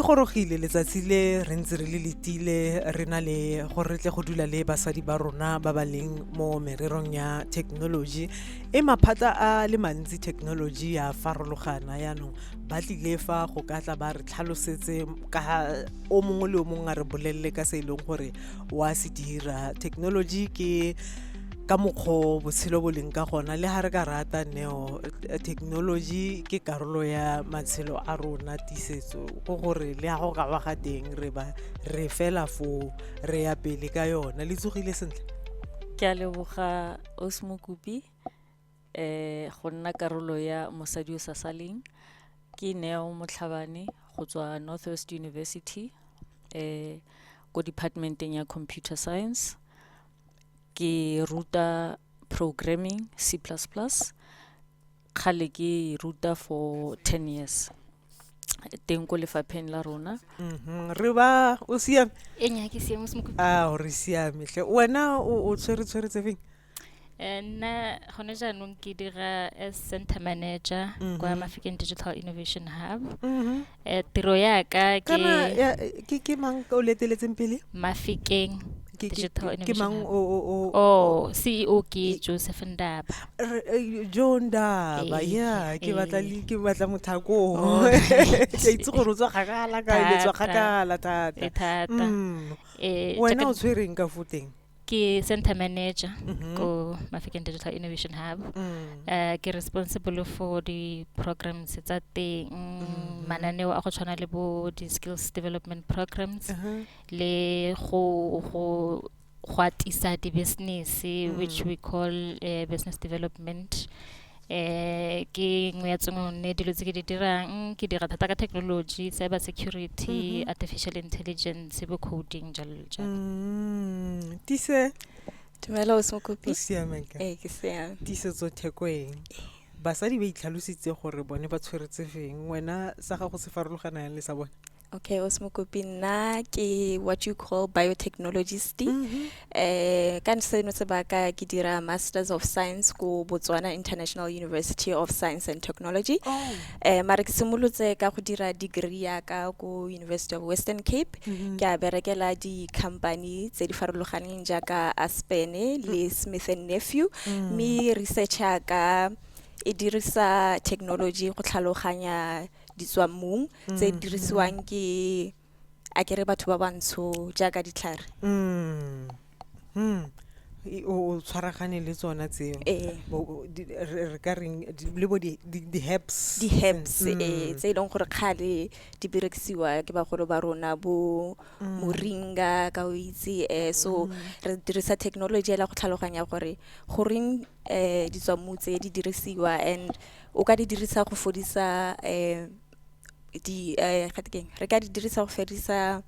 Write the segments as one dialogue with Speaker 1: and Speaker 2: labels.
Speaker 1: Gorogile letsatsi le re ntse re le letile, re na le gore re tle go dula le basadi ba rona ba ba leng mo mererong ya technology. E maphata a le mantsi, technology ya farologana. Yaanong ba tlile fa go ka tla ba re tlhalosetse ka o mongwe le o mongwe, a re bolelele ka se e leng gore wa se dira. Technology ke ka mokgwa botshelo bo leng ka gona, le ga re ka rata neo, technology ke karolo ya matshelo a rona. Tiisetso ko gore le ga go ka ba ga teng, re ba re fela foo, re ya pele ka yona. Le tsogile sentle?
Speaker 2: Ke a leboga, Osmokopi, go nna karolo ya Mosadi o sa Saleng. Ke Neo Motlhabane go tswa Northwest University, ko departmenteng ya computer science. Ke ruta programming C++. Kgale ke ruta for 10 years teng ko lefapheng la rona.
Speaker 1: Re ba o siame?
Speaker 3: E nya, ke siame, Mokopi.
Speaker 1: A re siame tle. Wena o tshwere tse feng?
Speaker 3: Nna gone jaanong ke dira as center manager kwa Mafikeng Digital Innovation Hub. Tiro ya ka ke
Speaker 1: Kana ke mang o leteletseng pele?
Speaker 3: Mafikeng Digital
Speaker 1: Ke
Speaker 3: Innovation
Speaker 1: mang?
Speaker 3: Hub.
Speaker 1: O
Speaker 3: Oh, CEO ke Joseph Ndaba.
Speaker 1: Joe Ndaba.
Speaker 3: Ee,
Speaker 1: Ya, ke batla
Speaker 3: ee.
Speaker 1: le ke batla mothako.
Speaker 3: Oh.
Speaker 1: Ke a itse gore o tswa kgakala ka le tswa
Speaker 3: Thata.
Speaker 1: kgakala thata.
Speaker 3: E thata.
Speaker 1: Wena o tshwereng ka fo teng?
Speaker 3: Ke center manager ko Mafikeng Digital Innovation Hub. Ke responsible for di programs tsa teng, mananeo a go tshwana le bo di skills development programs le go atisa di-business, which we call business development. Ke nngwe ya tsone dilo tse ke di dirang. Ke dira thata ka technology, cyber security, artificial intelligence, bo coding, jalo le jalo.
Speaker 1: Tise.
Speaker 4: Dumela, Osmokopi.
Speaker 1: O siameng ka?
Speaker 4: Ee, ke siame.
Speaker 1: Tiisetso Thekweng, basadi ba itlhalositse gore bone ba tshweretse feng. Wena sa gago se farologana yang le sa bone?
Speaker 4: Okay, Osmokopi, nna ke what you call biotechnologist. Ka seno sebaka ke dira Masters of Science ko Botswana International University of Science and Technology.
Speaker 1: Oh.
Speaker 4: Mare ke simolotse ka go dira degree ya ka ko University of Western Cape. Ke a berekela di-company tse di farologaneng jaaka Aspen le Smith and Nephew. Mme research ya ka e dirisa technology go tlhaloganya ditswammung tse di dirisiwang ke a kere batho ba bantsho jaaka ditlhare.
Speaker 1: O tshwaragane le tsona tseo?
Speaker 4: Ee.
Speaker 1: Re ka reng, le bo di-herbs?
Speaker 4: Di-herbs, tse e leng gore kgale di berekisiwa ke bagolo ba rona, bo moringa ka o itse. So re dirisa technology ela go tlhaloganya gore goreng ditswammu tse di dirisiwa and o ka di dirisa go fodisa di gate keng, re ka di dirisa go fedisa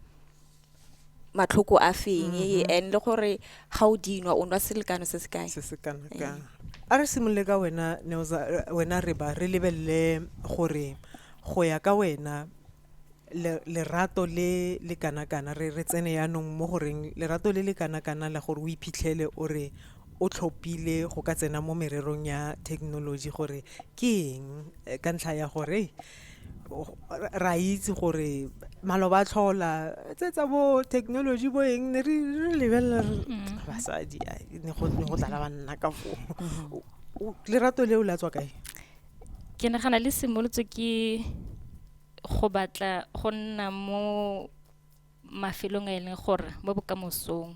Speaker 4: matlhoko a feng, and le gore ga o dinwa, o nwa selekano se se kae.
Speaker 1: Se se kana kang. A re simolole ka wena, Neoza, wena re ba re lebelele gore go ya ka wena, lerato le le kana kana, re tsene yaanong mo goreng lerato le le kana kana la gore o iphitlhele o re o tlhophile go ka tsena mo mererong ya technology, gore ke eng? Ka ntlha ya gore ra itse gore maloba a tlhola tse tsa bo technology bo eng, ne re lebelela re basadi, ai, ne go tlala banna ka foo. Lerato leo la tswa kae?
Speaker 3: Ke nagana le simolotse ke go batla go nna mo mafelong a e leng gore mo bokamosong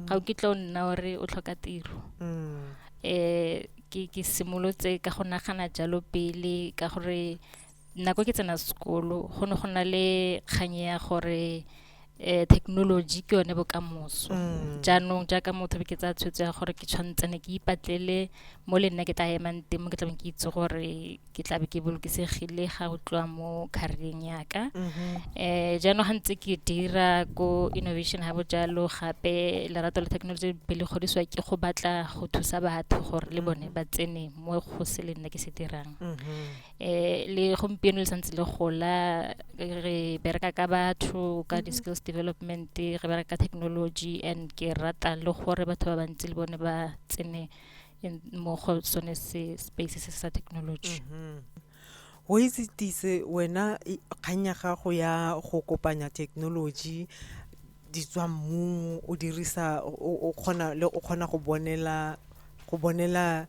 Speaker 3: ga o kitla o nna ore o tlhoka tiro. Ke simolotse ka go nagana jalo pele, ka gore nako ke tsena sekolo go ne go na le kgang ya gore technology ke yone bokamoso. Jaanong jaaka motho, be ke tsaya tshwetso ya gore ke tshwantsene ke ipatlele mo le nna ke tla emang teng, mo ke tlabeng ke itse gore ke tlabe ke bolokesegile ga go tloa mo career-eng yaka. Jaanong ga ntse ke dira ko Innovation Hub jalo, gape lerato la technology be le godisiwa ke go batla go thusa batho gore le bone ba tsene mo go se le nna ke se dirang. Le gompieno le santse le gola. Re bereka ka batho, ka di-skills development, re bereka ka technology, and ke rata le gore batho ba bantsi le bone ba tsene mo go sone se space se sa technology.
Speaker 1: O itse Tise, wena kgang ya gago ya go kopanya technology di tswa mmung, o dirisa o kgona le o kgona go bonela go bonela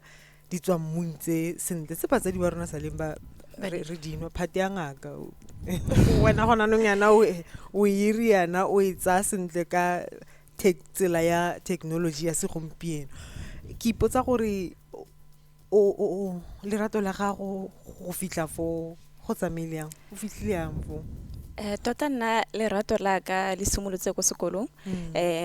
Speaker 1: di tswa mmung tse sentle tse batsadi ba rona saleng ba re dinwa phate ya ngaka. Wena gona anong yana o iri yana o e tsaya sentle ka tsela ya technology ya segompieno. Ke ipotsa gore o lerato la gago go fitlha fo go tsamaile yang, o fitlhile yang fo?
Speaker 4: Tota nna lerato la ka le simolotse ko sekolong.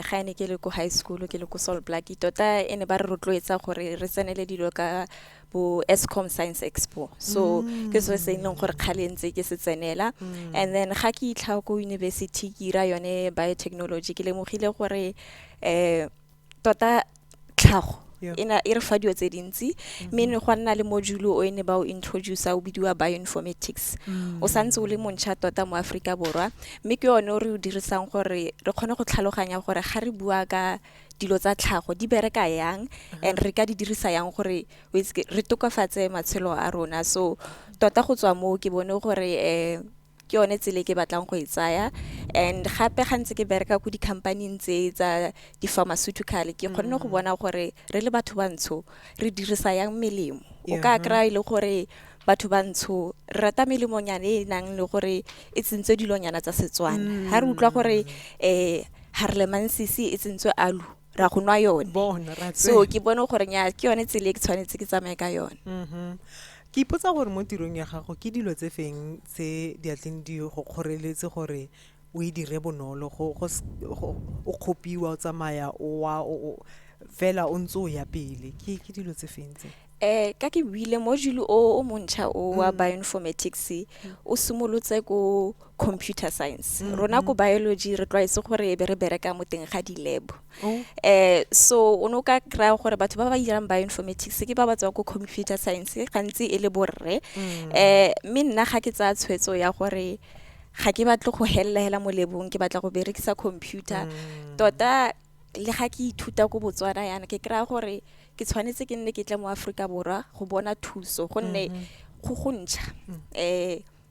Speaker 4: Ga ne ke le ko high school, ke le ko Sol Plaatje, tota e ne ba re rotloetsa gore re tsenele dilo ka bo Eskom Science Expo. So ke selo se e leng gore kgale ntse ke se tsenela. And then ga ke itlha ko university ke ira yone biotechnology, ke lemogile gore tota tlhago e na e re fa dilo tse dintsi, mme ne gwa nna le module o e ne ba o introduce o bidiwa bioinformatics. O santse o le montšha tota mo Aforika Borwa, mme ke yone o re o dirisang gore re kgone go tlhaloganya gore ga re bua ka dilo tsa tlhago di bereka yang and re ka di dirisa yang gore o itse re tokafatse matshelo a rona. So tota go tswa moo ke bone gore ke yone tsela e ke batlang go e tsaya. And gape ga ntse ke bereka ko di-company-ing tse tsa di-pharmaceutical, ke kgonne go bona gore re le batho bantsho re dirisa yang melemo. O ka kry-a e le gore batho bantsho re rata melemonyana e nang le gore e tsentswe dilonyana tsa Setswana. Ha re utlwa gore harelemansisi e tsentswe aloe, ra go nwa yone.
Speaker 1: Bona, ra
Speaker 4: So
Speaker 1: tsena.
Speaker 4: ke bone gore nya ke yone tsela e ke tshwanetse ke tsamaye ka yone.
Speaker 1: Ke ipotsa gore mo tirong ya gago ke dilo tse feng tse di atleng di go kgoreletse gore o e dire bonolo, go o kgopiwa o tsamaya o wa o fela o ntse o ya pele, ke dilo tse feng tse?
Speaker 4: Ka ke buile module o montšha o wa bioinformatics o simolotse ko computer science. Rona ko biology re tlwaetse gore be re bereka mo teng ga di-lab. So o ne o ka kry-a gore batho ba ba dirang bioinformatics ke ba ba tswang ko computer science, gantsi e le borre. Mme nna ga ke tsaya tshwetso ya gore ga ke batle go helela hela mo lebong, ke batla go berekisa computer. Tota le ga ke ithuta ko Botswana yana, ke kry-a gore ke tshwanetse ke nne ke tle mo Aforika Borwa go bona thuso, gonne go go ntšha.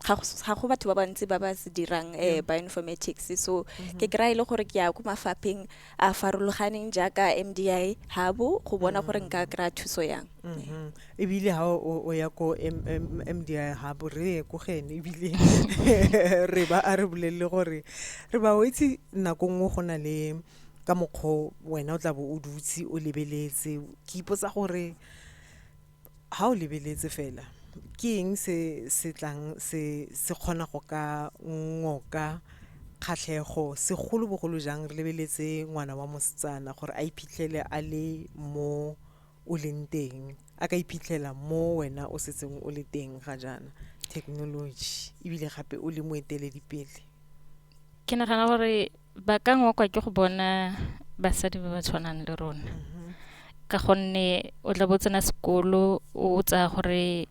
Speaker 4: Ga go batho ba bantsi ba ba se dirang bioinformatics. So ke kry-a e le gore ke ya ko mafapheng a farologaneng jaaka MDI Hub go bona gore nka kry-a thuso yang.
Speaker 1: Ebile ha o ya ko MDI Hub, re ye ko gene, ebile re ba a re bolelle gore re ba o itse nako nngwe go na le ka mokgwa wena o tla bo o dutse o lebeletse. Ke ipotsa gore ha o lebeletse fela ke eng se se tlang se se kgona go ka ngoka kgatlhego, segolobogolo jang re lebeletse ngwana wa mosetsana gore a iphitlhele a le mo o leng teng, a ka iphitlhela mo wena o setseng o le teng ga jaana, technology ebile gape o le moeteledipele?
Speaker 3: Ke nagana gore ba ka ngokwa ke go bona basadi ba ba tshwanang le rona, ka gonne o tla bo tsena sekolo o tsaya gore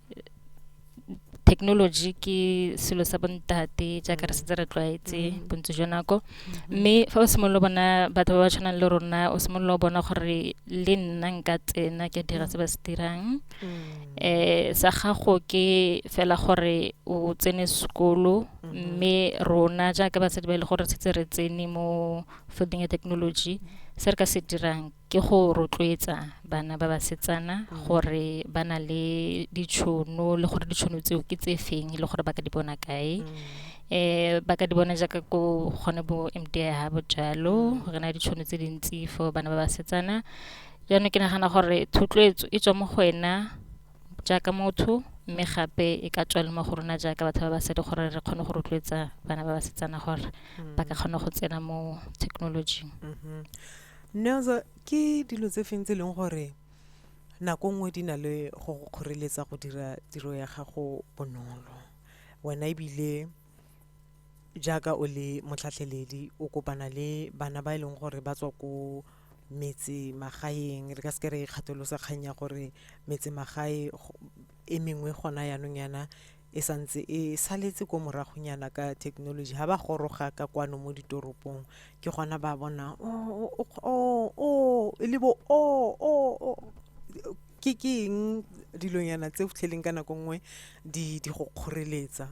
Speaker 3: technology ke selo sa bontate jaaka re setse re tlwaetse bontsi jwa nako. Mme fa o simolola bona batho ba ba tshwanang le rona, o simolola o bona gore le nna nka tsena ke dira se ba se dirang. Sa gago ke fela gore o tsene sekolo, mme rona jaaka basadi ba e le gore setse re tsene mo fielding ya technology, se re ka se dirang ke go rotloetsa bana ba basetsana gore ba na le ditšhono, le gore ditšhono tseo ke tse feng le gore ba ka di bona kae. Ba ka di bona jaaka ko gone bo MDI Hub jalo, re na le ditšhono tse dintsi for bana ba basetsana. Jaanong ke nagana gore thotloetso e tswa mo go wena jaaka motho, mme gape e ka tswa le mo go rona jaaka batho ba basadi gore re kgone go rotloetsa bana ba basetsana gore ba ka kgona go tsena mo technology-ing.
Speaker 1: Nnoza, ke dilo tse feng tse e leng gore nako nngwe di na le go go kgoreletsa go dira tiro ya gago bonolo? Wena ebile jaaka o le motlhatlheledi o kopana le bana ba e leng gore ba tswa ko metse magaeng, re ka seke re ikgatholosa kgang ya gore metse magae e mengwe gona yanong yana e santse e saletse ko moragonyana ka technology. Ha ba goroga ka kwano mo ditoropong ke gona ba bona, oh, oh, oh, oh, e le bo, oh, oh, oh. Ke ke eng dilonyana tse o fitlheleng ka nako nngwe di go kgoreletsa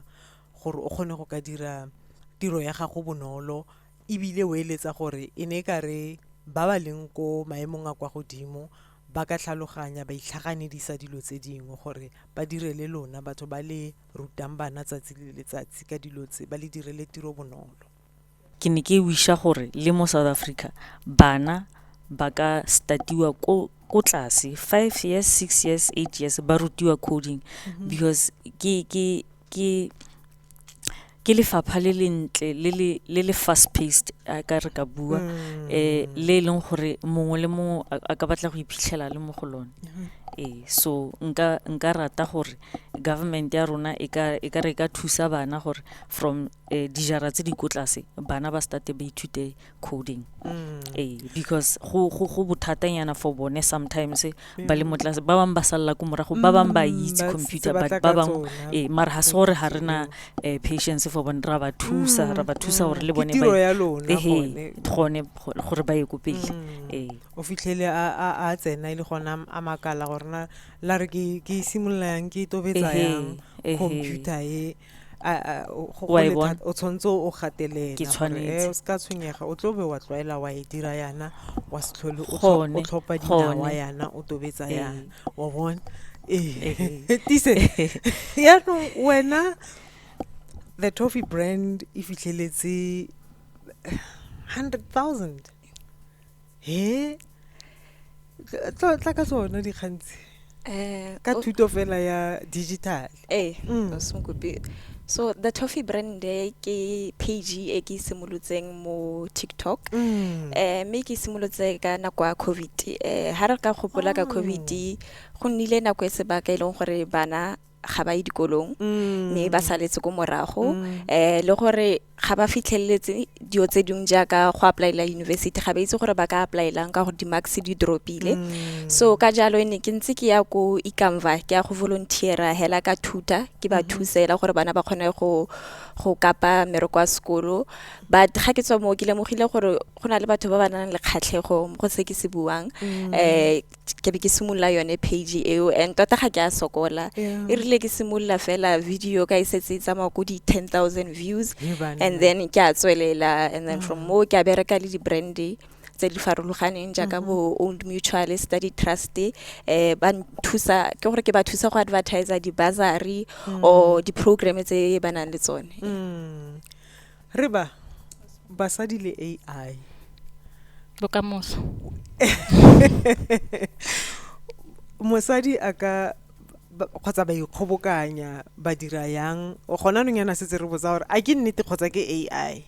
Speaker 1: gore o kgone go ka dira tiro ya gago bonolo, ebile o eletsa gore e ne e ka re ba ba leng ko maemong a kwa godimo ba ka tlhaloganya ba itlhaganedisa dilo tse dingwe gore ba direle lona batho ba le rutang bana tsatsi le letsatsi ka dilo tse, ba le direle tiro bonolo.
Speaker 2: Ke ne ke wisha gore le mo South Africa bana ba ka start-iwa ko tlase, 5 years, 6 years, 8 years ba rutiwa coding, because ke lefapha le lentle, le le fast paced, a ka re ka bua, le e leng gore mongwe le mongwe a ka batla go iphitlhela le mo go lone. So nka rata gore government ya rona e ka re ka thusa bana gore from dijara tse di ko tlase bana ba start-e ba ithute coding. Because go bothatanyana for bone sometimes ba le mo tlase, ba bangwe ba salla ko morago, ba bangwe ba itse computer, but ba bangwe mara ha se gore ha rena patience for bone, ra ba thusa, ra ba thusa gore le bone
Speaker 1: ba
Speaker 2: gone gore ba ye ko pele.
Speaker 1: O fitlhele a tsena e le gona a makala gore na la re ke simolola yang, ke tobetsa yang computer e, o tshwanetse o gatelela gore o se ka tshwenyega, o tlo be wa tlwaela wa e dira yana, wa se tlhole o tlhopha dinawa yana, o tobetsa yana, wa bona. Tise, yaanong wena the Toffee brand e fitlheletse 100,000. He, tla ka tsona dikgantsi ka thuto fela ya digital.
Speaker 4: So the Toffee brand ke page e ke simolotseng mo TikTok. Mme ke simolotse ka nako ya COVID. Ha re ka gopola ka COVID, go nnile nako e sebaka e leng gore bana ga ba ye dikolong, mme ba saletse ko morago, le gore ga ba fitlheletse dilo tse dingwe jaaka go apply-ela university, ga ba itse gore ba ka apply-elang ka gore di-marks di drop-ile. So ka jalo ne ke ntse ke ya ko Ikamva, ke ya go volunteer-a hela ka thuta, ke ba thusela gore bana ba kgone go kapa mmereko wa sekolo. But ga ke tswa moo ke lemogile gore go na le batho ba ba nang le kgatlhego mo go se ke se buang, ke be ke simolola yone page eo, and tota ga ke a sokola. E rile ke simolola fela video ka e setse e tsamaya ko di 10,000 views, and then ke a tswelela, and then from moo ke a bereka le di-brand tse di farologaneng jaaka bo Old Mutual, Study Trust, ba nthusa, ke gore ke ba thusa go advertise di-bursary or di-program tse ba nang le tsone.
Speaker 1: Re ba basadi le AI.
Speaker 3: Bokamoso.
Speaker 1: Mosadi a ka kgotsa ba ikgobokanya ba dira yang, gona nong yana setse re botsa gore a ke nnete kgotsa ke AI.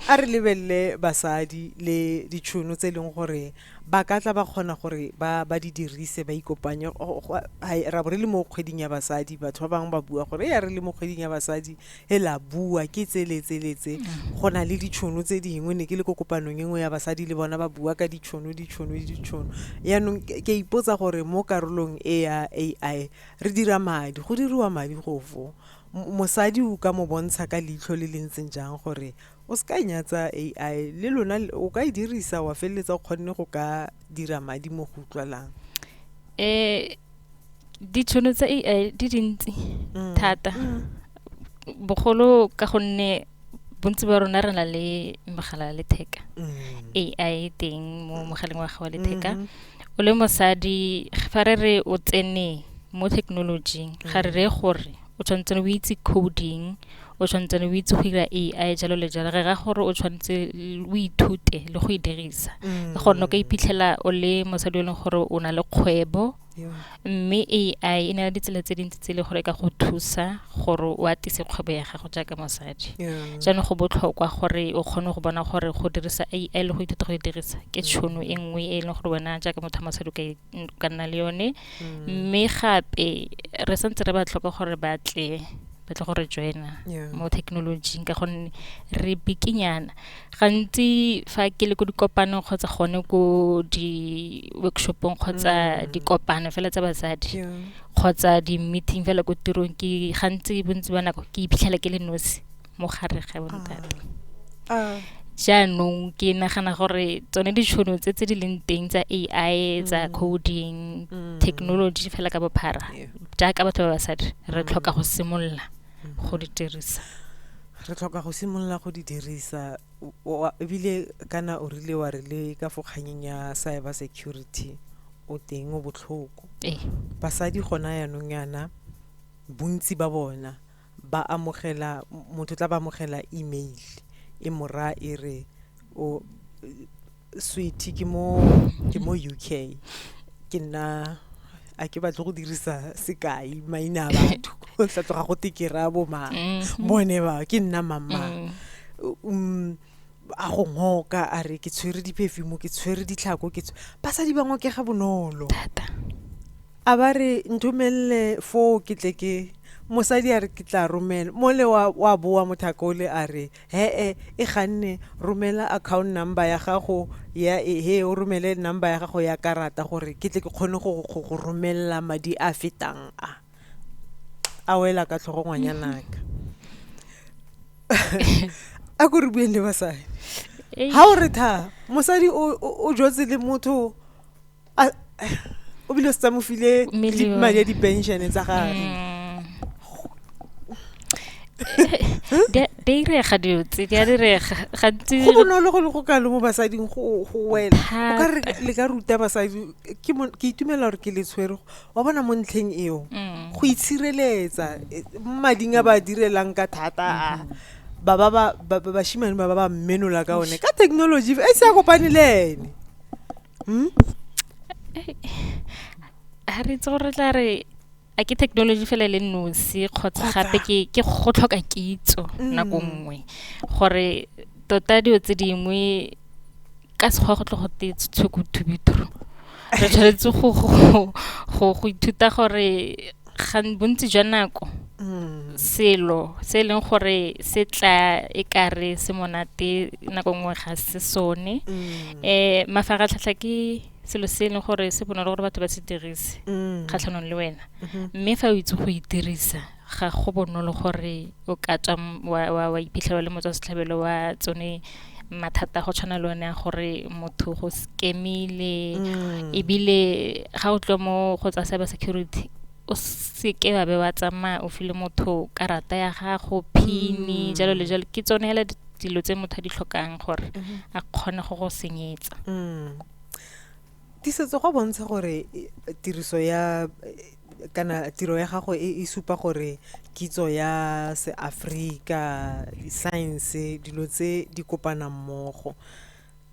Speaker 1: A re lebelele basadi le ditšhono tse e leng gore ba ka tla ba kgona gore ba di dirise, ba ikopanye. Ra bo re le mo kgweding ya basadi, batho ba bangwe ba bua gore ya re le mo kgweding ya basadi e la bua ke tsele tsele tse, go na le ditšhono tse dingwe. Ne ke le ko kopanong e nngwe ya basadi le bona ba bua ka ditšhono. Yaanong ke ipotsa gore mo karolong e ya AI re dira madi, go diriwa madi go fo. Mosadi o ka mo bontsha ka leitlho le le ntseng jang gore o se ka nyatsa AI, le lona o ka e dirisa wa feleletsa o kgonne go ka dira madi mo go utlwalang?
Speaker 3: Ditšhono tsa AI di dintsi thata, bogolo ka gonne bontsi ba rona re na le mogala wa letheka. AI teng mo mogaleng wa gago wa letheka. O le mosadi, fa re re o tsene mo thekenolojing, ga re reye gore o tshwanetse o itse coding, o tshwanetse o itse go dira AI jalo le jalo. Re raya gore o tshwanetse o ithute le go e dirisa, ka gonne o ka iphitlhela o le mosadi o e leng gore o na le kgwebo, mme AI e na le ditsela tse dintsi tse e leng gore e ka go thusa gore o atise kgwebo ya gago jaaka mosadi. Jaanong go botlhokwa gore o kgone go bona gore go dirisa AI le go ithuta go e dirisa ke tšhono e nngwe e leng gore wena jaaka motho wa mosadi o ka nna le yone. Mme gape re santse re ba tlhoka gore ba tle go re join-a mo thekenolojing, ka gonne re bikinyana. Gantsi fa ke le ko dikopanong kgotsa gone ko di-workshop-ong kgotsa dikopano fela tsa basadi kgotsa di-meeting fela ko tirong, ke gantsi bontsi ba nako ke iphitlhela ke le nosi mo gare ga bontate. Jaanong ke nagana gore tsone ditšhono tse tse di leng teng tsa AI, tsa coding, technology fela ka bophara, jaaka batho ba basadi re tlhoka go simolola go di dirisa.
Speaker 1: Re tlhoka go simolola go di dirisa, ebile kana o rile wa re le ka fo kganyeng ya cyber security o teng o botlhoko. Basadi gona yanong yana bontsi ba bona ba amogela, motho tla ba amogela email e mora e re o sweetie ke mo UK, ke nna a ke batle go dirisa sekai maina a batho, go tla tloga go te ke raya bo mang, bone ba ke nna mamang. A go ngoka a re ke tshwere di-perfume, ke tshwere ditlhako, ke basadi ba ngokega bonolo
Speaker 3: thata.
Speaker 1: A ba re nthomelle foo ke tle ke mosadi a re ke tla romela mole wa boa mothako ole a re he-e e ganne, romela account number ya gago ya he o romele number ya gago ya karata gore ke tle ke kgone go go romela madi a fetang a. A wela ka tlhogo ngwanyanaka. A ko re bueng le basadi. Ha o re tha mosadi o jotse le motho a o bile o setse a mo file madi a di-pension tsa gagwe.
Speaker 3: Di a direga dilo tse, di a direga gantsi.
Speaker 1: Go bonolo go le go kalo mo basading go wela. O ka re le ka ruta basadi, ke itumela gore ke le tshwere, wa bona mo ntlheng eo, go itshireletsa mading a ba direlang ka thata a, ba ba ba bashimane ba ba menola ka one ka technology e se a kopane le ene.
Speaker 3: Ha re itse gore tla re a ke technology fela le nosi kgotsa gape ke go tlhoka kitso nako nngwe, gore tota dilo tse dingwe ka sekgwa go tle go te tshokotubitro. Re tshwanetse go ithuta gore bontsi jwa nako selo se e leng gore se tla e kare se monate nako nngwe ga se sone. Mafaratlhatlha ke selo se e leng gore se bonolo gore batho ba se dirise kgatlhanong le wena, mme fa o itse go e dirisa ga go bonolo gore o ka tswa wa iphitlhela le motswa setlhabelo wa tsone mathata go tshwana le one a gore motho go scamile. Ebile ga o tlo mo go tsa cyber security, o seke wa be wa tsamaya o file motho karata ya gago, PIN, jalo le jalo. Ke tsone hela dilo tse motho a di tlhokang gore a kgone go go senyetsa.
Speaker 1: Tiisetso go bontsha gore tiriso ya kana tiro ya gago e supa gore kitso ya seAfrika, di-science, dilo tse di kopana mmogo.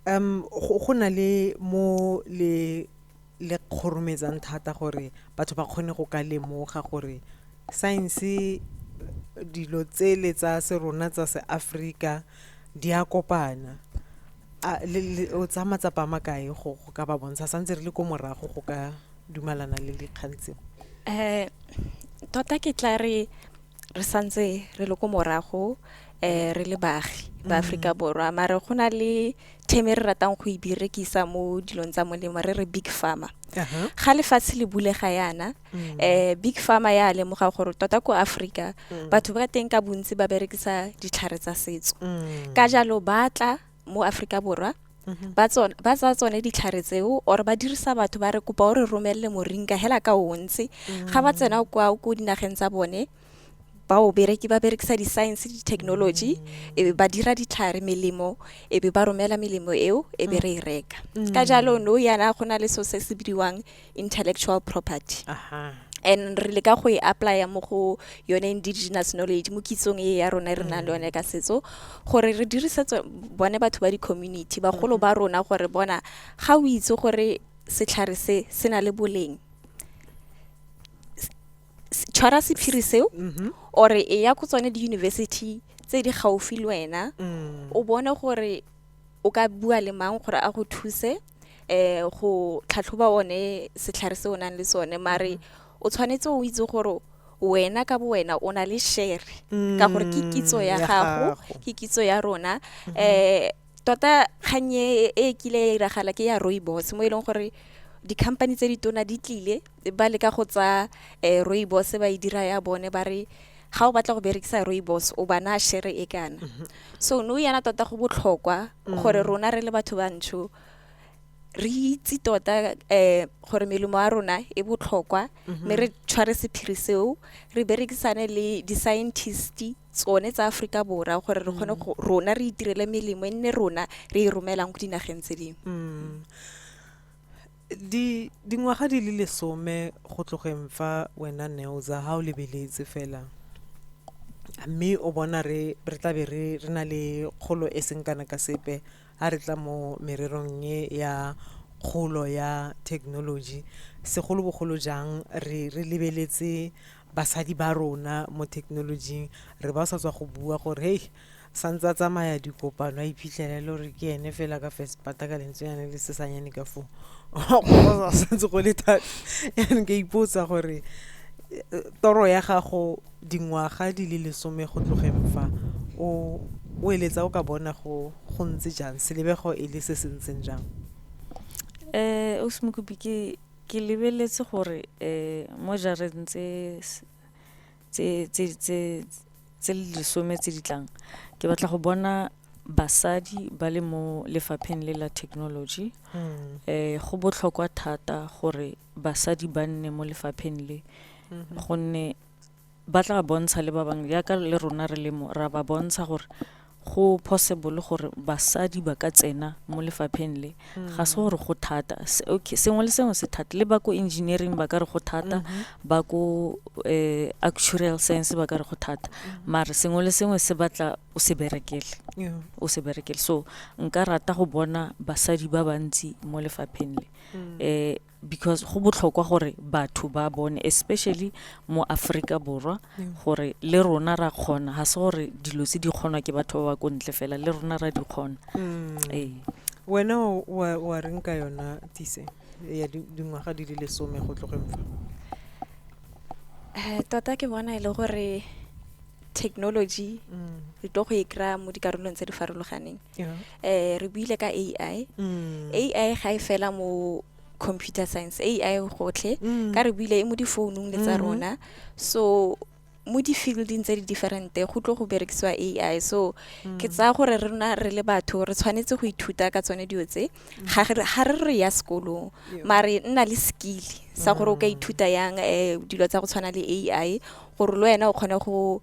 Speaker 1: Go na le mo le kgorometsang thata gore batho ba kgone go ka lemoga gore science, dilo tse le tsa se rona tsa seAfrika di a kopana. A o tsaya matsapa a makae go ka ba bontsha santse re le ko morago go ka dumalana le dikgang tseo?
Speaker 4: Tota ke tla re re santse re le ko morago, re le baagi ba Aforika Borwa, mare go na le term e re ratang go e berekisa mo dilong tsa molemo, re re big pharma. Ga lefatshe le bulega yana, big pharma ya lemoga gore tota ko Aforika batho ba teng ka bontsi ba berekisa ditlhare tsa setso. Ka jalo ba tla mo Aforika Borwa, ba tsaya tsone ditlhare tseo or ba dirisa batho ba re kopa o re romelle moringa hela ka o ntse. Ga ba tsena kwa ko dinageng tsa bone, ba o bereke ba berekisa di-science, di-technology, e be ba dira ditlhare melemo, e be ba romela melemo eo, e be re e reka. Ka jalo no yana go na le so se se bidiwang intellectual property. And re leka go e apply-a mo go yone indigenous knowledge, mo kitsong e ya rona e re nang le yone ka setso, gore re dirise bone batho ba di-community, bagolo ba rona, gore bona ga o itse gore setlhare se se na le boleng, tshwara sephiri seo, or e ya ko tsone di-university tse di gaufi le wena, o bone gore o ka bua le mang gore a go thuse go tlhatlhoba one setlhare se o nang le sone. Mare o tshwanetse o itse gore wena ka bo wena o na le share, ka gore ke kitso ya gago, ke kitso ya rona. Tota kgang e kile ya iragala ke ya rooibos, mo e leng gore di-company tse di tona di tlile ba leka go tsa rooibos ba e dira ya bone, ba re Ga o batla go berekisa rooibos, o ba naya shere e kana. So nou yana tota go botlhokwa gore rona re le batho bantsho re itse tota gore melemo ya rona e botlhokwa, mme re tshware sephiri seo, re berekisane le di-scientist tsone tsa Aforika Borwa gore re kgone go rona re itirele melemo e nne rona re e romelang ko dinageng tse dingwe.
Speaker 1: Dingwaga di le 10 go tlogeng fa wena Neoza, ha o lebeletse fela mme o bona re tla be re na le kgolo e seng kana ka sepe ha re tla mo mererong e ya kgolo ya technology, segolobogolo jang re lebeletse basadi ba rona mo technology-ing. Re ba sa tswa go bua gore hei, santse a tsamaya dikopano a iphitlhela e le gore ke ene fela ka first part ka lentswenyana le sesanyane ka foo, go santse go le thata. Yaanong ke ipotsa gore toro ya gago dingwaga di le 10 go tlogeng fa, o eletsa o ka bona go ntse jang, selebego e le se se ntseng jang?
Speaker 2: Ausi Mokopi, ke lebeletse gore mo jareng tse 10 tse di tlang, ke batla go bona basadi ba le mo lefapheng le la technology. Go botlhokwa thata gore basadi ba nne mo lefapheng le, gonne ba tla bontsha le ba bangwe jaaka le rona re le mo, ra ba bontsha gore go possible gore basadi ba ka tsena mo lefapheng le. Ga se gore go thata. Okay, sengwe le sengwe se thata, le ba ko engineering ba ka re go thata, ba ko actuarial science ba ka re go thata, mare sengwe le sengwe se batla o se berekele, o se berekele. So nka rata go bona basadi ba bantsi mo lefapheng le, because go botlhokwa gore batho ba bone, especially mo Aforika Borwa, gore le rona ra kgona. Ga se gore dilo tse di kgonwa ke batho ba ba ko ntle fela, le rona ra di kgona.
Speaker 1: Wena wa reng ka yona Tise ya dingwaga di le 10 go tlogeng fa?
Speaker 4: Tota ke bona e le gore technology re tlo go e kry-a mo dikarolong tse di farologaneng. Re buile ka AI. AI ga e fela mo computer science, AI gotlhe, ka re buile e mo difounung le tsa rona. So mo di-fielding tse di different go tlo go berekisiwa AI. So ke tsaya gore rona re le batho re tshwanetse go ithuta ka tsone dilo tse. Ga re re ya sekolong, mare nna le skill sa gore o ka ithuta yang dilo tsa go tshwana le AI, gore le wena o kgone go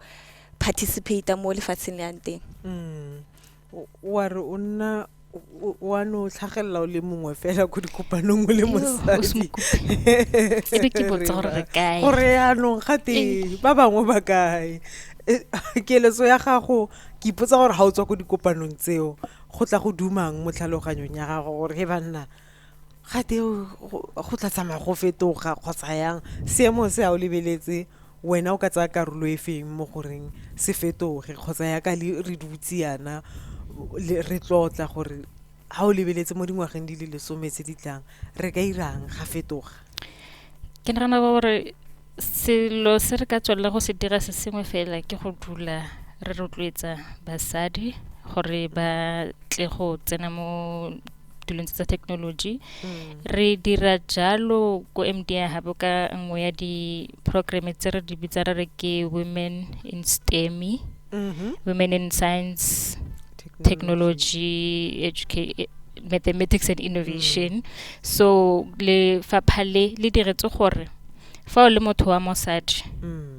Speaker 4: participate mo lefatsheng le yang teng.
Speaker 1: Wa re o nna wa no tlhagelela o le mongwe fela ko dikopanong o le mosadi.
Speaker 3: E be ke botsa gore re kae.
Speaker 1: Gore yaanong gate ba bangwe ba kae. Keletso ya gago, ke ipotsa gore ga o tswa ko dikopanong tseo, go tla go dumang mo tlhaloganyong ya gago gore he banna, gate go tla tsamaya go fetoga kgotsa yang, seemo se a o lebeletse, wena o ka tsaya karolo e feng mo goreng se fetoge, kgotsa yaka le re dutse yana re tlotla gore ha o lebeletse mo dingwageng di le 10 tse di tlang, re ka irang ga fetoga?
Speaker 3: Ke nagana gore selo se re ka tswelela go se dira se sengwe fela ke go dula re rotloetsa basadi gore ba tle go tsena mo dilong tsa technology. Re dira jalo ko MDI Hub ka nngwe ya di-programme tse re di bitsa re re ke Women in STEM, Women in Science, Technology, Mathematics and Innovation. So lefapha le le diretse gore fa o le motho wa mosadi,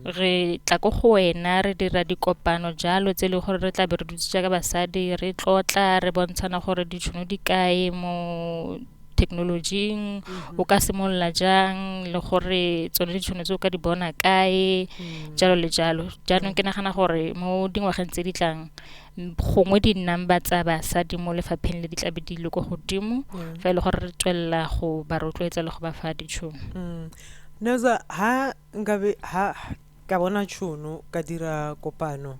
Speaker 3: re tla ko go wena, re dira dikopano jalo tse e leng gore re tla be re dutse jaaka basadi, re tlotla, re bontshana gore ditšhono di kae mo technology-ing, o ka simolola jang, le gore tsone ditšhono tse o ka di bona kae, jalo le jalo. Jaanong ke nagana gore mo dingwageng tse di tlang, gongwe di-number tsa basadi mo lefapheng le di tla be di le ko godimo, fa e le gore re tswelela go ba rotloetsa le go ba fa ditšhono.
Speaker 1: Neoza, ha nkabe ha ka bona tšhono ka dira kopano,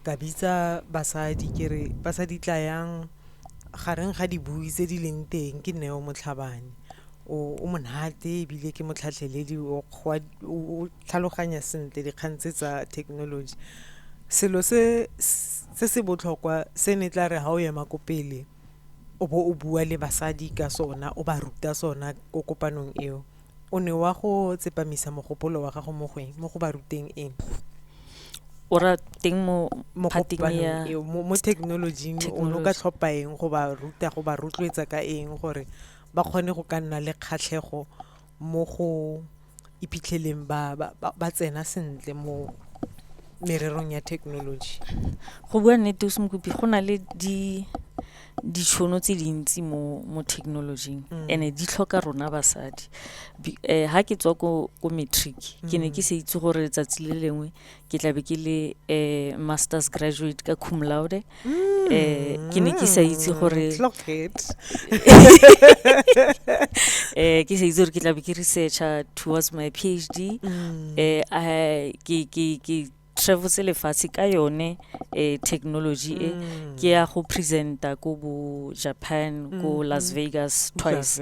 Speaker 1: ka bitsa basadi ke re basadi tla yang gareng ga dibui tse di leng teng, ke Neo Motlhabane, o monate ebile ke motlhatlheledi, o tlhaloganya sentle dikgang tse tsa technology. Selo se se botlhokwa se ne tla re ha o ema ko pele o bo o bua le basadi ka sona, o ba ruta sona ko kopanong eo, o ne wa go tsepamisa mogopolo wa gago mo go eng, mo go ba ruteng eng?
Speaker 2: O ra teng mo
Speaker 1: Mo
Speaker 2: phateng
Speaker 1: kopanong
Speaker 2: ya
Speaker 1: eo, mo technology-ing o ne o ka
Speaker 2: technology.
Speaker 1: tlhopha eng go ba ruta, go ba rotloetsa ka eng gore ba kgone go ka nna le kgatlhego mo go iphitlheleng ba tsena sentle mo mererong ya technology?
Speaker 2: Go bua nnete o Mokopi, go na le ditšhono tse dintsi mo technology-ing, and-e di tlhoka rona basadi. Ha ke tswa ko matric, ke ne ke sa itse gore letsatsi le lengwe ke tla be ke le masters graduate ka cum laude. Ke ne ke sa itse gore
Speaker 1: Clock it.
Speaker 2: Ke sa itse gore ke tla be ke researcher towards my PhD. Ke travels lefatshe ka yone technology e, ke ya go presenta ko bo Japan, ko Las Vegas twice.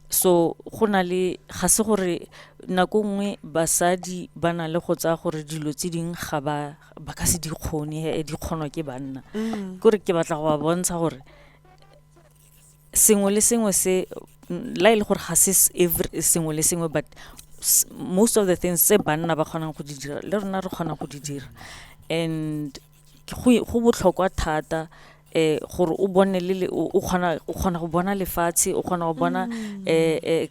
Speaker 2: So go na le, ga se gore nako nngwe basadi ba na le go tsaya gore dilo tse dingwe ga ba ka se di kgone, di kgonwa ke banna. Kore ke batla go ba bontsha gore sengwe le sengwe se, la e le gore ga se every sengwe le sengwe, but most of the things tse banna ba kgonang go di dira, le rona re kgona go di dira. And go botlhokwa thata gore o bone le le, o, o kgona, o kgona go bona lefatshe, o kgona go bona,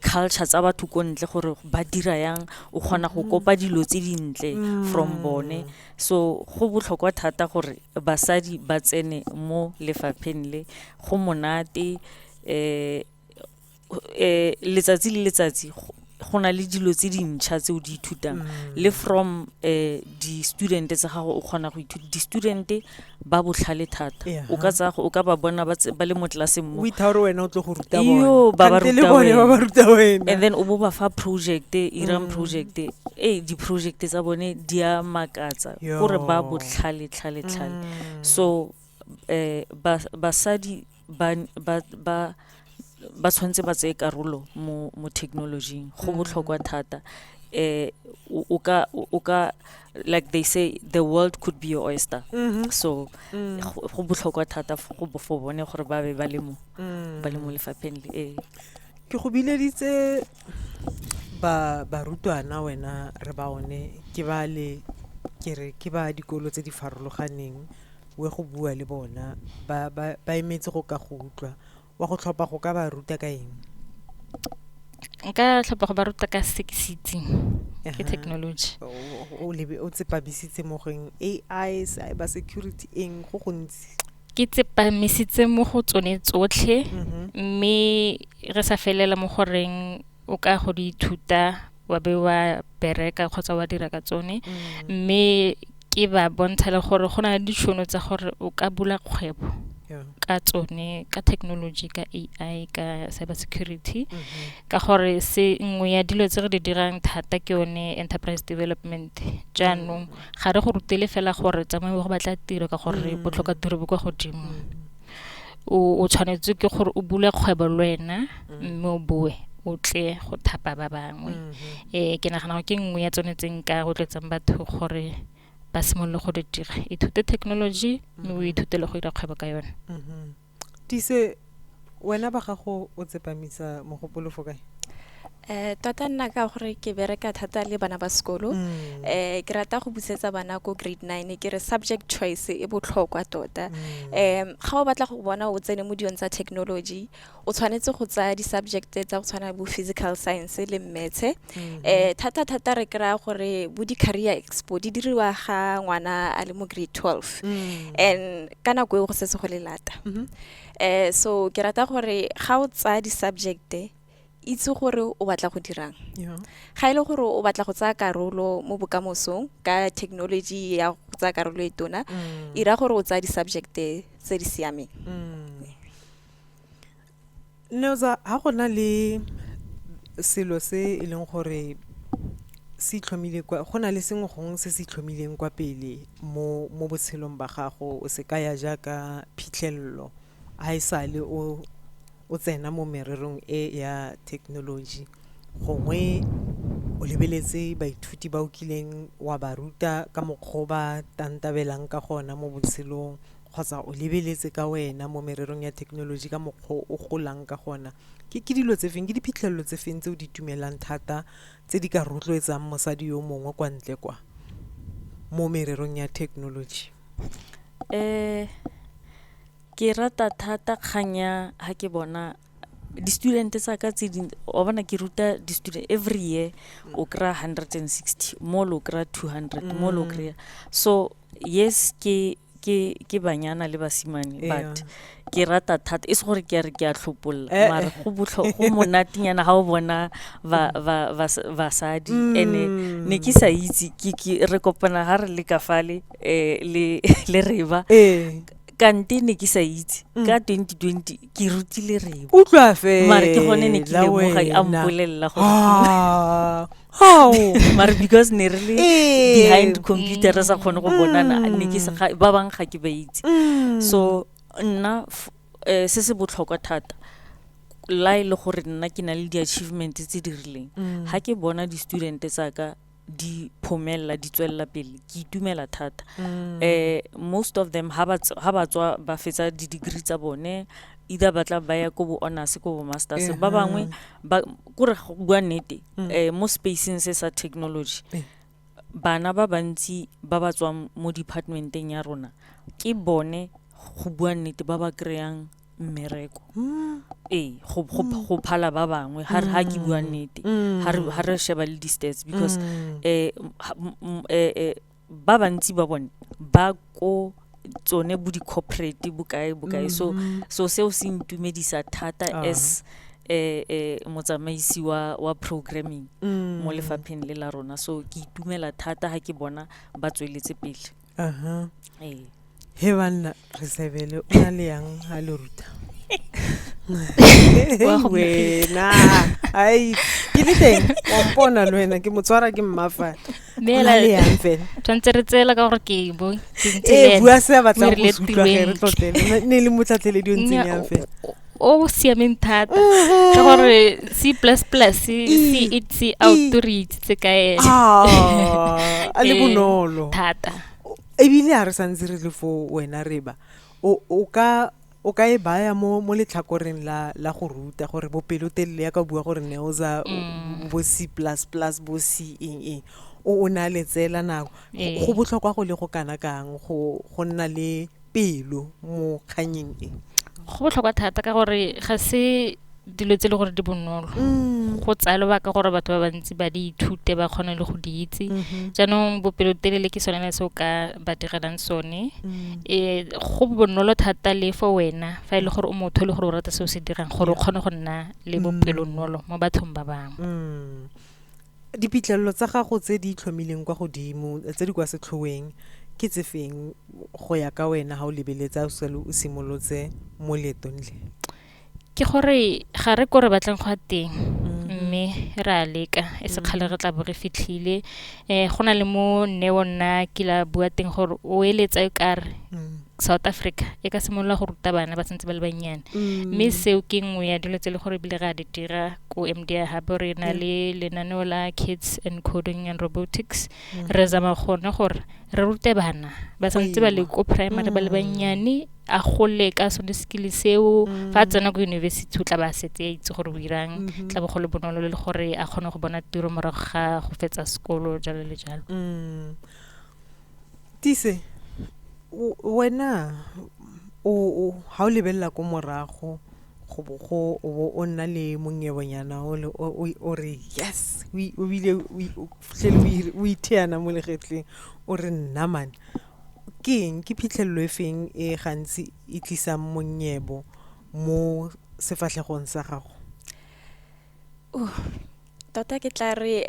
Speaker 2: culture tsa batho ko ntle gore ba dira yang, o kgona go kopa dilo tse dintle from bone. So go botlhokwa thata gore basadi ba tsene mo lefapheng le, go monate, letsatsi le letsatsi go na le dilo tse dintšha tse o di ithutang. Le from di-student tsa gago o kgona go ithuta. Di-student ba botlhale thata. O ka tsaya go, o ka ba bona ba le mo tlelaseng mo.
Speaker 1: O itha gore wena o tlo go ruta
Speaker 2: Iyo,
Speaker 1: bona.
Speaker 2: ba ba
Speaker 1: Kante le
Speaker 2: ruta
Speaker 1: bone ba ba
Speaker 2: wena.
Speaker 1: ruta wena.
Speaker 2: And then o bo ba fa project, irang project. Di-project tsa bone di a makatsa. Kore ba
Speaker 1: Yo.
Speaker 2: botlhale, tlhale, tlhale. So basadi ba tshwanetse ba tseye karolo mo technology-ing. Go botlhokwa thata. O ka, o ka, like they say, the world could be your oyster. So, go botlhokwa thata for bone gore ba be ba le mo, ba le mo lefapheng le.
Speaker 1: Ke go bileditse barutwana wena re ba one, ke ba le, ke re ke ba dikolo tse di farologaneng, we go bua le bona, ba emetse go ka go utlwa. Wa go tlhopha go ka ba ruta ka eng?
Speaker 3: Nka tlhopha go ba ruta ka se ke se itseng, ke technology.
Speaker 1: O tsepamisitse mo go eng? AI, cyber security, eng go gontsi?
Speaker 3: Ke tsepamisitse mo go tsone tsotlhe, mme re sa felela mo goreng o ka go di ithuta wa be wa bereka kgotsa wa dira ka tsone. Mme ke ba bontsha le gore go na le ditšhono tsa gore o ka bula kgwebo ka tsone, ka technology, ka AI, ka cyber security. Ka gore se nngwe ya dilo tse re di dirang thata ke yone enterprise development. Jaanong ga re go rutele fela gore tsamaya go batla tiro ka gore botlhoka tiro bo kwa godimo. O tshwanetse ke gore o bule kgwebo le wena, mme o boe o tle go thapa ba bangwe. Ke nagana gore ke nngwe ya tsone tse nka rotloetsang batho gore ba simolole go di dira. Ithute technology, mme o ithute le go dira kgwebo ka yone.
Speaker 1: Tise, wena ba gago o tsepamisa mogopolo fo kae?
Speaker 4: Tota nna ka gore ke bereka thata le bana ba sekolo. Ke rata go busetsa bana ko grade 9, ke re subject choice e botlhokwa tota. Ga o batla go bona o tsene mo dilong tsa technology, o tshwanetse go tsaya di-subject tsa go tshwana bo physical science le maths. Thata thata re kry-a gore bo di-career expo di diriwa ga ngwana a le mo grade 12. And ka nako eo go setse go le lata. So ke rata gore ga o tsaya di-subject, itse gore o batla go dirang. Ga e le gore o batla go tsaya karolo mo bokamosong ka technology ya go tsaya karolo e tona, ira gore o tsaya di-subject tse di siameng.
Speaker 1: Neoza, ha go na le selo se e leng gore se itlhomile kwa, go na le sengwe gongwe se se itlhomileng kwa pele mo botshelong ba gago, o se kaya jaaka phitlhelelo, ha e sale o tsena mo mererong e ya technology, gongwe o lebeletse baithuti ba o kileng wa ba ruta ka mokgwa o ba tantabelang ka gona mo botshelong, kgotsa o lebeletse ka wena mo mererong ya technology ka mokgwa o golang ka gona. Ke dilo tse feng, ke diphitlhelelo tse feng tse o di itumelang thata tse di ka rotloetsang mosadi yo mongwe kwa ntle kwa mo mererong ya technology?
Speaker 2: Ke rata thata kgang ya ha ke bona di-student tsa ka tse ding, wa bona ke ruta di-student every year, o kry-a 160, mo le o kry-a 200, mo le o kry-a. So yes, ke banyana le basimane, but ke rata thata, e se gore ke a re ke a tlhopolla, mare go monatenyana ha o bona basadi. And-e ne ke sa itse, ke re kopana ha re le ka fale, le Reba. Kante ne ke sa itse, ka 2020 ke rutile Reba.
Speaker 1: Utlwa fela
Speaker 2: Mare ke gone ne ke lemoga, a
Speaker 1: wena.
Speaker 2: mpolelela gore
Speaker 1: Ah, hao.
Speaker 2: Mare because ne re le behind computer re sa kgone go bonana, ne ke sa ga, ba bang ga ke ba itse. So nna se se botlhokwa thata la e le gore nna ke na le di-achievement tse di rileng. Ha ke bona di-student tsa ka di phomella, di tswella pele, ke itumela thata. Most of them ha ba tswa ba fetsa di-degree tsa bone, either ba tla ba ya ko bo honors, ko bo masters. Ba bangwe ba, kore go bua nnete, mo spaceng se sa technology, bana ba bantsi ba ba tswang mo departmenteng ya rona ke bone go bua nnete ba ba kry-ang mmereko. Ee, go phala ba bangwe, ha ke bua nnete, ha re sheba le di-stats, because, ba bantsi ba bone ba ko tsone bo di-corporate bokae bokae. So seo se ntumedisa thata as, motsamaisi wa programming mo lefapheng le la rona. So ke itumela thata ha ke bona ba tsweletse pele. Ee.
Speaker 1: He banna, re sebele, o na le yang ha le ruta?
Speaker 3: Wa go
Speaker 1: Wena, ai, ke le teng, wa mpona le wena, ke mo tshwara ke mmafa.
Speaker 3: Mme
Speaker 1: O na
Speaker 3: ela
Speaker 1: le yang fela?
Speaker 3: Tshwantse re tseela ka gore ke bo, ke ntse
Speaker 1: Ee,
Speaker 3: le ena.
Speaker 1: bua se a batlang
Speaker 3: Mo
Speaker 1: go
Speaker 3: rile
Speaker 1: se utlwa ge re
Speaker 3: tirong.
Speaker 1: tlotlele. Ne le motlhatlheledi o ntseng
Speaker 3: Nnyaa,
Speaker 1: yang fela?
Speaker 3: o siameng thata. Ka gore C plus plus, C, C it, C out, re itsitse ka ene.
Speaker 1: Ah, a le
Speaker 3: Ee,
Speaker 1: bonolo.
Speaker 3: thata.
Speaker 1: Ebile ha re santse re le fo wena Reba, o ka e baya mo letlhakoreng la go ruta gore bopelotelele ya ka bua gore ne o za bo C plus plus, bo C eng eng, o na le tseela nako. Go botlhokwa go le go kana kang go nna le pelo mo kganyeng e?
Speaker 3: Go botlhokwa thata ka gore ga se dilo tse e le gore di bonolo. Go tsaya lobaka gore batho ba bantsi ba di ithute, ba kgone le go di itse. Jaanong bopelotelele ke sone se o ka ba direlang sone. Go bonolo thata le for wena fa e le gore o motho e le gore o rata se o se dirang, gore o kgone go nna le bopelonolo mo bathong ba bangwe.
Speaker 1: Diphitlhelelo tsa gago tse di itlhomileng kwa godimo, tse di kwa setlhoeng, ke tse feng go ya ka wena ha o lebeletse ha o sale o simolotse mo leetong le?
Speaker 3: Ke gore ga re ko re batlang go ya teng, mme re a leka, e se kgale re tla bo re fitlhile. Go na le mo Neo nna ke la bua teng gore o eletsa e kare South Africa e ka simolola go ruta bana ba santse ba le bannyane. Mme seo ke nngwe ya dilo tse e le gore ebile re a di dira ko MDI Hub, re na le lenaneo la Kids and Coding and Robotics. Re zama gone gore re rute bana ba santse ba le ko primary ba le bannyane, a gole ka sone skill seo. Fa a tsena ko university o tla ba setse a itse gore o irang, tla bo go le bonolo le gore a kgone go bona tiro morago ga go fetsa sekolo, jalo le jalo.
Speaker 1: Tise, wena ha o lebella ko morago, go bo go, o bo o nna le monyebonyana o le, o, o, o re yes, o i-, o bile o i-, o fitlhele o ire, o itheana mo legetleng, o re nna man, ke eng, ke phitlhelelo e feng e gantsi e tlisang monyebo mo sefatlhegong sa gago?
Speaker 4: Tota ke tla re,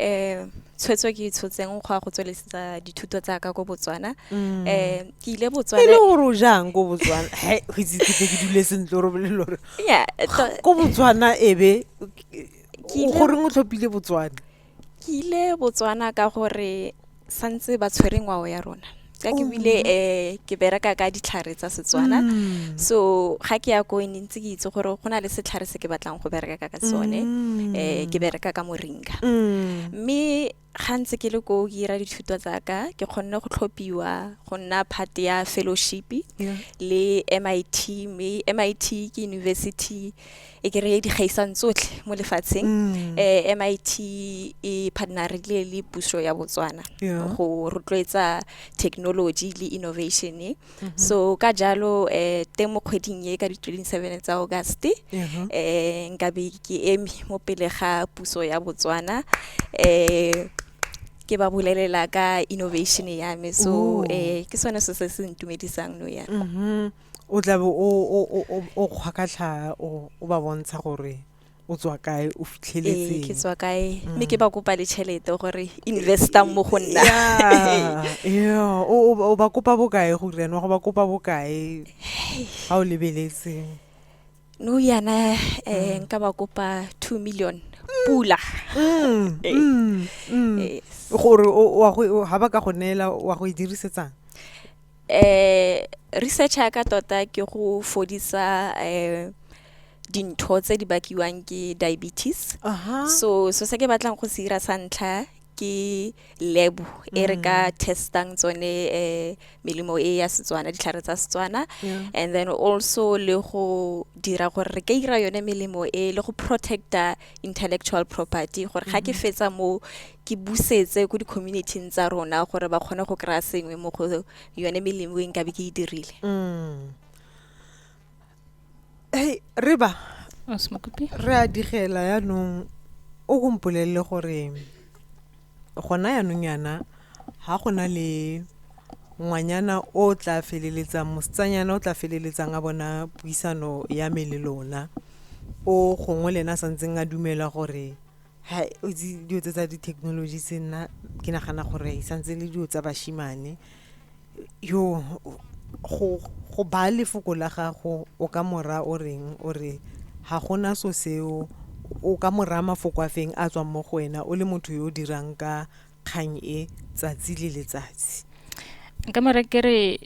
Speaker 4: tshwetso ke itshotseng go ya go tsweleletsa dithuto tsa ka ko Botswana. Ke ile Botswana.
Speaker 1: E le gore o jang ko Botswana? He, go itse ke tle ke dule sentle gore o bolele gore
Speaker 4: Yeah,
Speaker 1: ko Botswana e be,
Speaker 4: Ke ile
Speaker 1: goreng o tlhophile Botswana?
Speaker 4: Ke ile Botswana ka gore santse ba tshwere ngwao ya rona. Ka ke bile, ke bereka ka ditlhare tsa Setswana. So ga ke ya ko ne ntse ke itse gore go na le setlhare se ke batlang go bereka ka sone. Ke bereka ka moringa. Mme Ga ntse ke le ko ke 'ira dithuto tsa ka, ke kgonne go tlhophiwa go nna part ya fellowship le MIT, mme MIT ke university e ke reye di gaisang tsotlhe mo lefatsheng. MIT e partnerile le puso ya Botswana go rotloetsa technology le innovation. So ka jalo teng mo kgweding e ka di-27 tsa August, nkabe ke eme mo pele ga puso ya Botswana, ke ba bolelela ka innovation ya me. So ke sone se se se ntumedisang nou yana.
Speaker 1: O tlabe o kgwakatlha o ba bontsha gore o tswa kae, o
Speaker 4: Ee, ke
Speaker 1: fitlheletseng.
Speaker 4: tswa kae, mme ke ba kopa le tšhelete gore investang mo go nna.
Speaker 1: Yeah, o ba kopa bokae gore yana, wa go ba kopa bokae ga o lebeletse?
Speaker 4: Nou yana nka ba kopa 2 million pula. Ee. Yes.
Speaker 1: Gore ha ba ka go neela, wa go e dirisetsang?
Speaker 4: Research ya ka tota ke go fodisa dintho tse di bakiwang ke diabetes. So se ke batlang go se 'ira sa ntlha ke lab e re ka testang tsone melemo e ya Setswana, ditlhare tsa Setswana. And then also le go dira gore re ka 'ira yone melemo e le go protecta intellectual property, gore ga ke fetsa mo ke busetse ko di-community-ing tsa rona gore ba kgone go kry-a sengwe mo go yone melemo e nkabe ke e dirile.
Speaker 1: Hey, Reba,
Speaker 3: Ausi Mokopi.
Speaker 1: re a digela yaanong, o go mpolelele gore gona yaanong yana ha go na le ngwanyana o tla feleletsang, mosetsanyana o tla feleletsang a bona puisano ya me le lona, o gongwe le ena a santseng a dumela gore ha o itse dilo tse tsa di-technology tse, nna ke nagana gore e santse le dilo tsa bashimane, yo go ba lefoko la gago, o ka mora o reng, o re ga gona so seo, o ka mora mafoko a feng a tswang mo go wena o le motho yo o dirang ka kgang e tsatsi le letsatsi?
Speaker 3: Nka mora ke re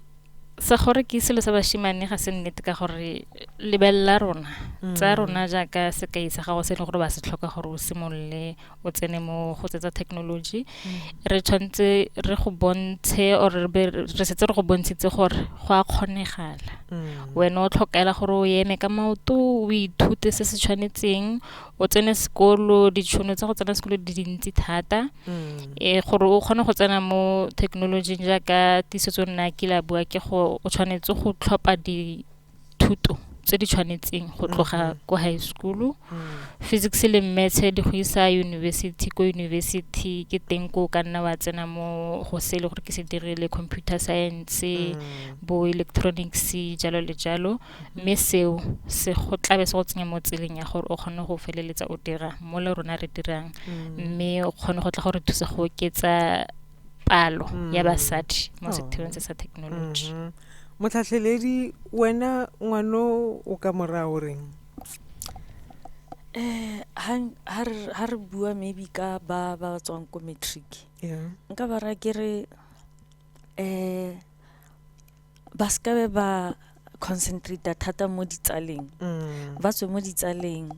Speaker 3: sa gore ke selo sa bashimane ga se nnete, ka gore lebelela rona, tsa rona jaaka sekai sa gago se e leng gore ba se tlhoka gore o simolole o tsene mo go tse tsa technology. Re tshwanetse re go bontshe, or re be re setse re go bontshitse gore go a kgonegala. Wena o tlhokela gore o eme ka maoto, o ithute se se tshwanetseng, o tsene sekolo. Ditšhono tsa go tsena sekolo di dintsi thata. Gore o kgone go tsena mo thekenolojing jaaka Tiisetso nna a kile a bua, ke go o tshwanetse go tlhopha dithuto tse di tshwanetseng go tloga ko high school. Physics le maths di go isa university, ko university ke teng ko o ka nna wa tsena mo go se e le gore ke se dirile, computer science, bo electronics, jalo le jalo. Mme seo se go tlabe se go tsenya mo tseleng ya gore o kgone go feleletsa o dira mo le rona re dirang, mme o kgone go tla gore thusa go oketsa palo ya basadi mo setheong se sa technology.
Speaker 1: Motlhatlheledi, wena ngwano o ka mora o reng?
Speaker 2: Ha re bua maybe ka ba ba tswang ko matric, nka ba raya ke re ba ska be ba concentrate thata mo ditsaleng. Ba tswe mo ditsaleng,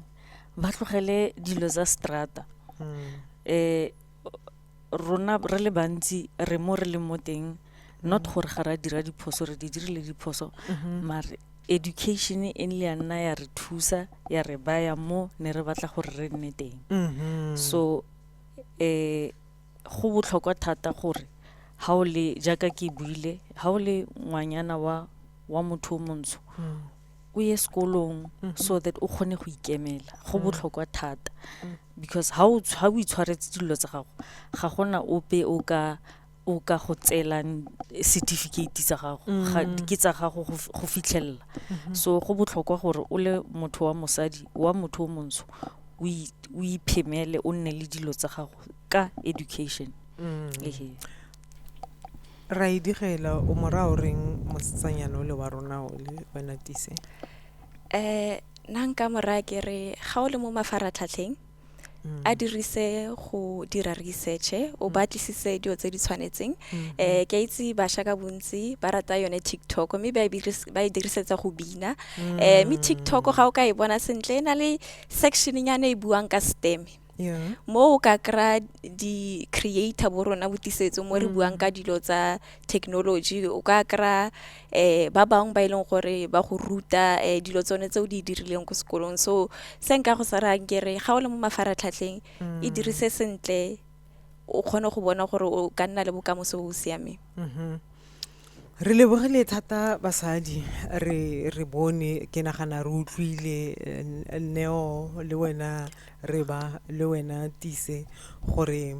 Speaker 2: ba tlogele dilo tsa strata. Rona re le bantsi re mo re leng mo teng, not gore ga ra dira diphoso, re di dirile diphoso, mare education e nile ya nna ya re thusa, ya re baya mo ne re batla gore re nne teng. So go botlhokwa thata gore ha o le, jaaka ke buile, ha o le ngwanyana wa motho o montsho, o ye sekolong so that o kgone go ikemela. Go botlhokwa thata because ha o itshwaretse dilo tsa gago, ga gona ope o ka go tseelang certificate tsa gago, ke tsa gago go fitlhelela. So go botlhokwa gore o le motho wa mosadi, wa motho o montsho, o iphemele, o nne le dilo tsa gago ka education. Ehe.
Speaker 1: Ra e digela, o mora o reng mosetsanyana o le wa rona o le wena Tise?
Speaker 4: Nna nka mo raya ke re ga o le mo mafaratlhatlheng, a dirise go dira research, o batlisise dilo tse di tshwanetseng. Ke a itse bašwa ka bontsi ba rata yone TikTok, mme ba e dirisetsa go bina. Mme TikTok ga o ka e bona sentle, e na le section-nyana e buang ka STEM. Mo o ka kry-a di-creator bo rona botisetso mo re buang ka dilo tsa technology, o ka kry-a ba bangwe ba e leng gore ba go ruta dilo tsone tse o di dirileng ko sekolong. So se nka go sa rayang ke re ga o le mo mafaratlhatlheng, e dirise sentle, o kgone go bona gore o ka nna le bokamoso bo bo siameng.
Speaker 1: Re lebogile thata basadi, re bone, ke nagana re utlwile Neo le wena re ba le wena Tise, gore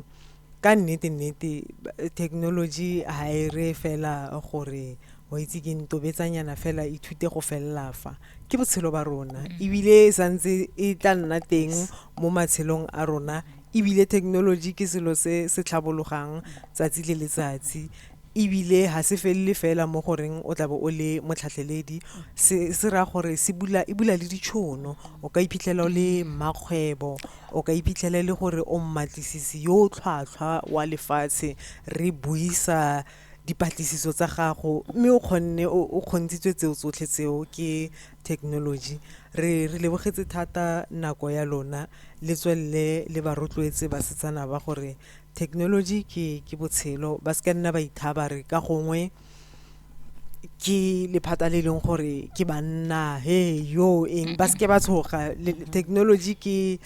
Speaker 1: ka nnete nnete technology ha e re fela gore wa itse ke ntobetsanyana fela ithute go felela fa, ke botshelo ba rona, ebile e santse e tla nna teng mo matshelong a rona, ebile technology ke selo se se tlhabologang tsatsi le letsatsi, ebile ha se felele fela mo goreng o tla bo o le motlhatlheledi, se raya gore se bula, e bula le ditšhono, o ka iphitlhela o le mmakgwebo, o ka iphitlhela e le gore o mmatlisisi yo o tlhwatlhwa wa lefatshe, re buisa dipatlisiso tsa gago, mme o kgonne, o kgontshitswe tseo tsotlhe tseo ke technology. Re lebogetse thata nako ya lona, le tswelele le ba rotloetse basetsana ba gore technology ke botshelo, ba se ka nna ba ithaba re ka gongwe ke lephata le leng gore ke banna, he yo eng, ba seke ba tshoga. Technology ke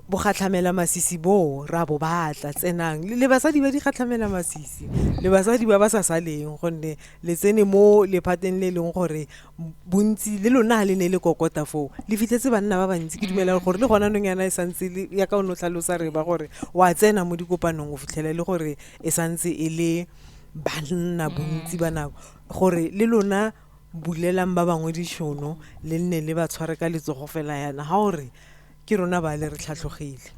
Speaker 1: bogatlhamela masisi bo ra bo batla, tsenang le basadi ba di gatlhamela masisi, le basadi ba ba sa saleng, gonne le tsene mo lephateng le leng gore bontsi le lona ha le ne le kokota foo, le fitlhetse banna ba bantsi. Ke dumela gore le gona nong yana e santse le, ya ka o ne o tlhalosa re ba gore wa tsena mo dikopanong o fitlhela e le gore e santse e le banna bontsi ba nako, gore le lona bulelang ba bangwe ditšhono, le nne le ba tshware ka letsogo fela yana, ha o re ke rona ba le re tlhatlhogile.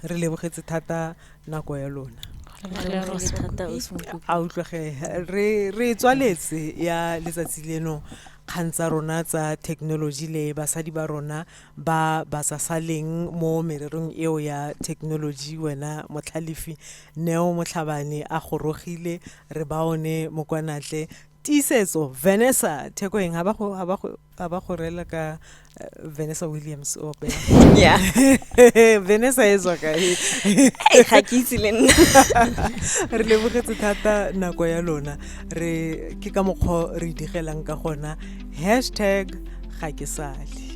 Speaker 1: Re lebogetse thata nako ya lona.
Speaker 2: Re lebogile thata, ausi Mokopi.
Speaker 1: A utlwege, re tswaletse ya letsatsi leno kgang tsa rona tsa technology le basadi ba rona ba ba sa saleng mo mererong eo ya technology. Wena motlhalefi Neo Motlhabane a gorogile, re ba one mokwanatle Tiisetso Vanessa Thekoeng, ha ba go, ha ba go, ha ba go rela ka Vanessa Williams o opela.
Speaker 4: Yeah.
Speaker 1: Vanessa e tswa kae?
Speaker 4: Ei, ga ke itse le nna.
Speaker 1: Re lebogetse thata nako ya lona. Re ke ka mokgwa re digelang ka gona. Hashtag ga ke sale.